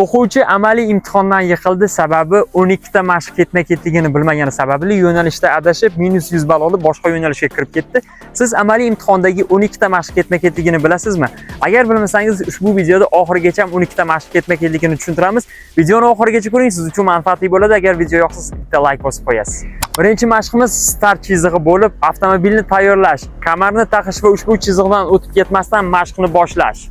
O'quvchi amaliy imtihondan yiqildi, sababi 12 ta mashq ketma-ketligini bilmagani sababli yo'nalishda adashib, minus 100 ball olib, boshqa yo'nalishga kirib ketdi. Siz amaliy imtihondagi 12 ta mashq ketma-ketligini bilasizmi? Agar bilmasangiz, ushbu videoda oxirigacha 12 ta mashq ketma-ketligini tushuntiramiz. Videoni oxirigacha ko'ring, siz uchun manfaatli bo'ladi. Agar video yoqsa, bitta like bosib qo'yasiz. Birinchi mashqimiz start chizig'i bo'lib, avtomobilni tayyorlash, kamarni taqish va ushbu chiziqdan o'tib ketmasdan mashqni boshlash.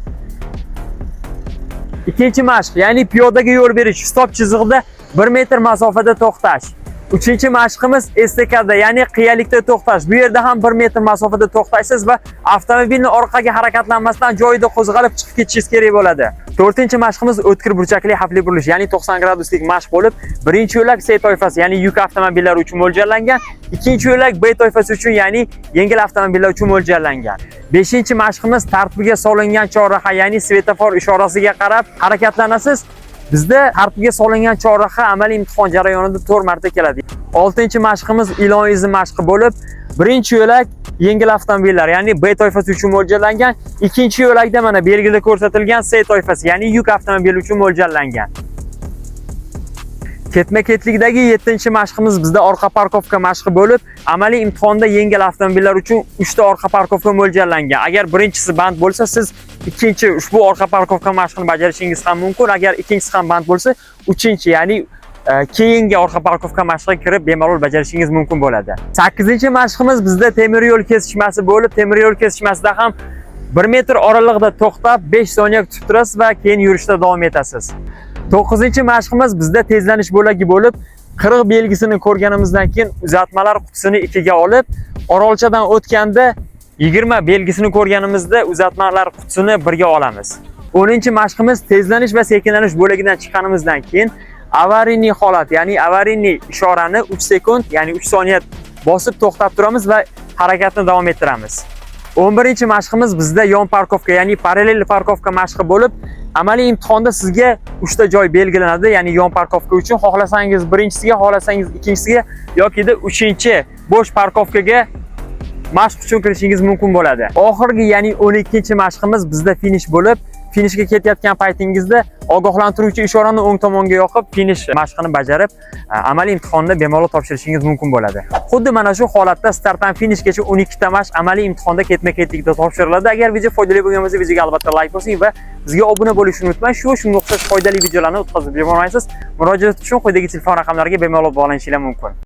Ikkinchi mashq, ya'ni piyodaga yo'l berish, stop chizig'ida 1 metr masofada to'xtash. Uchinchi mashqimiz estakada, ya'ni qiyalikda to'xtash. Bu yerda ham 1 metr masofada to'xtaysiz va avtomobilni orqaga harakatlanmasdan joyida qo'zg'alib chiqib ketishingiz kerak bo'ladi. To'rtinchi mashqimiz o'tkir burchakli xavfli burilish, ya'ni 90 graduslik mashq bo'lib, birinchi yo'lak C toifasi, ya'ni yuk avtomobillari uchun mo'ljallangan, ikkinchi yo'lak B toifasi uchun, ya'ni yengil avtomobillar uchun mo'ljallangan. Beshinchi mashqimiz tartibga solingan chorraha, ya'ni svetofor ishorasiga qarab harakatlanasiz. Bizda tartibga solingan chorraha amaliy imtihon jarayonida 4 marta keladi. Oltinchi mashqimiz ilon izi mashqi bo'lib, birinchi yo'lak yengil avtomobillar, ya'ni B toifasi uchun mo'ljallangan, ikkinchi yo'lakda mana belgida ko'rsatilgan C toifasi, ya'ni yuk avtomobili uchun mo'ljallangan. Ketma-ketlikdagi 7-mashqimiz bizda orqa парковка mashqi bo'lib, amaliy imtihonda yengil avtomobillar uchun 3 ta orqa парковка mo'ljallangan. Agar birinchisi band bo'lsa, siz ikkinchi ushbu orqa парковка mashqini bajarishingiz ham mumkin. Agar ikkinchisi ham band bo'lsa, uchinchi, ya'ni keyingi orqa парковка mashqiga kirib bemalol bajarishingiz mumkin bo'ladi. 8-mashqimiz bizda temir yo'l kesishmasi bo'lib, temir yo'l kesishmasida ham 1 metr oralig'ida to'xtab 5 soniya kutib turasiz va keyin yurishda davom etasiz. 9-mashqimiz bizda tezlanish bo'lagi bo'lib, 40 belgisini ko'rganimizdan keyin uzatmalar qutisini 2 ga olib, orolchadan o'tganda 20 belgisini ko'rganimizda uzatmalar qutisini 1 ga olamiz. 10-mashqimiz tezlanish va sekinlanish bo'lagidan chiqqanimizdan keyin аварийный holat, ya'ni аварийный ishorani 3 sekund, ya'ni 3 soniya bosib to'xtab turamiz va harakatni davom ettiramiz. 11-mashqimiz bizda yon парковка, ya'ni parallel парковка mashqi bo'lib, amaliy imtihonda sizga 3 ta joy belgilanadi, ya'ni yon парковка uchun xohlasangiz birinchisiga, xohlasangiz ikkinchisiga yokida uchinchi bo'sh парковка ga mashq uchun kirishingiz mumkin bo'ladi. Oxirgi, ya'ni 12-mashqimiz bizda finish bo'lib, finishga ketayotgan paytingizda ogohlantiruvchi ishorani o'ng tomonga yoqib, finish mashqini bajarib, amaliy imtihonni bemalol topshirishingiz mumkin bo'ladi. Xuddi mana shu holatda startdan finishgacha 12 ta mashq amaliy imtihonda ketma-ketlikda topshiriladi. Agar video foydali bo'lgan bo'lsa, videoga albatta like bosing va bizga obuna bo'lishni unutmang. Shu va shunga o'xshash foydali videolarni o'tkazib yubormaysiz. Murojaat uchun quyidagi telefon raqamlariga bemalol bog'lanishingiz mumkin.